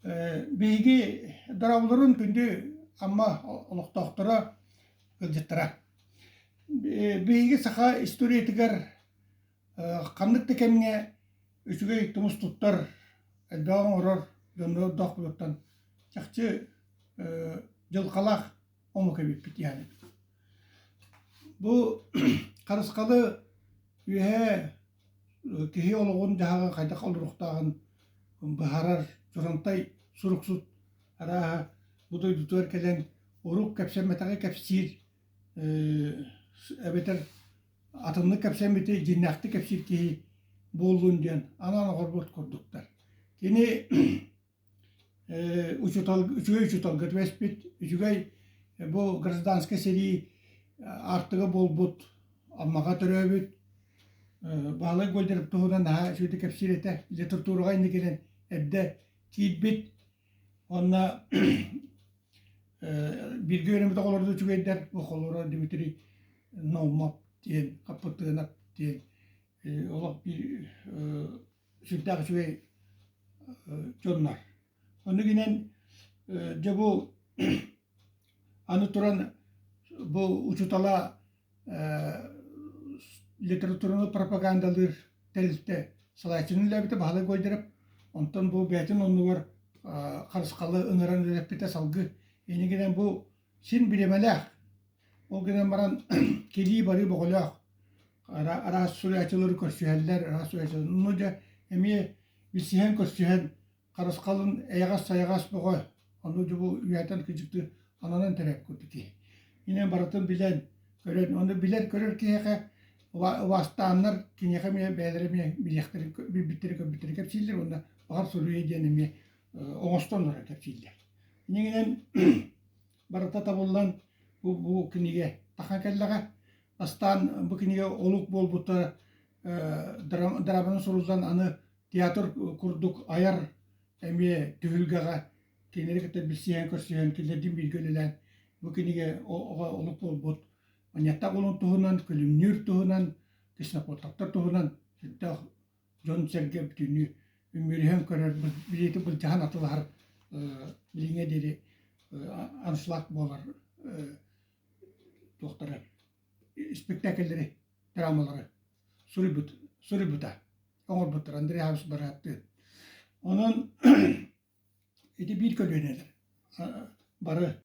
Биһиги дорооболорун күндү Амма олохтоохторо, ыалдьыттара. Биһиги саха историятыгар ханнык да кэмҥэ үчүгэй тумус туттар, элбэҕи оҥорор дьоннордоохпутуттан чахчы дьылҕалаах омук эбиппит диэн. Бу харысхалы үөһээ киһи олоҕун-дьаһаҕын хайдах олоруохтааҕын быһаарар Дьурантай суруксут арааһа бу дойдутугар кэлэн урук кэпсэммэтэҕи кэпсиир эбэтэр атыннык кэпсэммити дьиҥнээхтик кэпсиир киһи буоллун диэн анаан оҥорбут курдуктар. Кини учуутал үчүгэй учууталга түбэспит, үчүгэй бу гражданскай сэрии аартыга буолбут Аммаҕа төрөөбүт Баһылай Гольдеров туһунан наһаа үчүгэйдик кэпсиир этэ. Литератураҕа инникинэн эрдэ киирбит. Уонна бииргэ үөрэммит оҕолоро да үчүгэйдэр. Холобура Дмитрий Наумов диэн, Хаппытыанап диэн олох биир сүрдээх үчүгэй дьоннор. Ону гинэн дьэ бу аны туран бу учуутала литератураны пропагандалыыр тэрилтэ салайааччыны үлэлээбитэ Баһылай Гольдеров. Онтон бу бэйэтин оннугар Харысхалы ыҥыран үлэлэппитэ салгыы. Иннигинэн бу син бириэмэлээх. Ол гынан баран кэлии-барыы бөҕөлөөх. Араас суруйааччылары көрсүһэллэр, араас суруйааччылар. Ну дьэ эмиэ билсиһэн көрсүһэн харысхалын эйэҕэс-сайаҕас бөҕө, ону дьэ бу үйэтэн кыдьыктыы ананан тэрээт курдук киһи. Инэн барытын билэн, көрөн, ону билэр-көрөр киһиэхэ убаастааннар киниэхэ эмиэ бэйэлэрэ эмиэ билиэхтэрин, билбиттэрин көрбүттэрин кэпсииллэр уонна баҕар суруйа диэн эмиэ оҥостон олорон кэпсииллэр. Иннинэн барыта табыллан бу, бу кинигэ тахан кэллэҕэ. Бастаан бу кинигэ олук буолбута драманы суруллан аны театр курдук айар эмиэ түһүлгэҕэ кинилэри кытта билсиһэн көрсүһэн кинилэрдиин бииргэ үлэлээн бу кинигэ оҕо олук буолбут Манньыаттаах уолун туһунан, Күлүмнүүр туһунан, Ксенофонтовтар туһунан сүрдээх дьон-сэргэ бүтүннүү үмүрүһэн көрөр, билиэти былдьаһан атылаһар билиҥҥэ диэри аншлаг буолар туохтара испэктээкиллэри, драмалары суруйбут, суруйбута, оҥорбуттар Андрей Хаус бырааттыы. Онон ити биир көлүөнэлэр бары.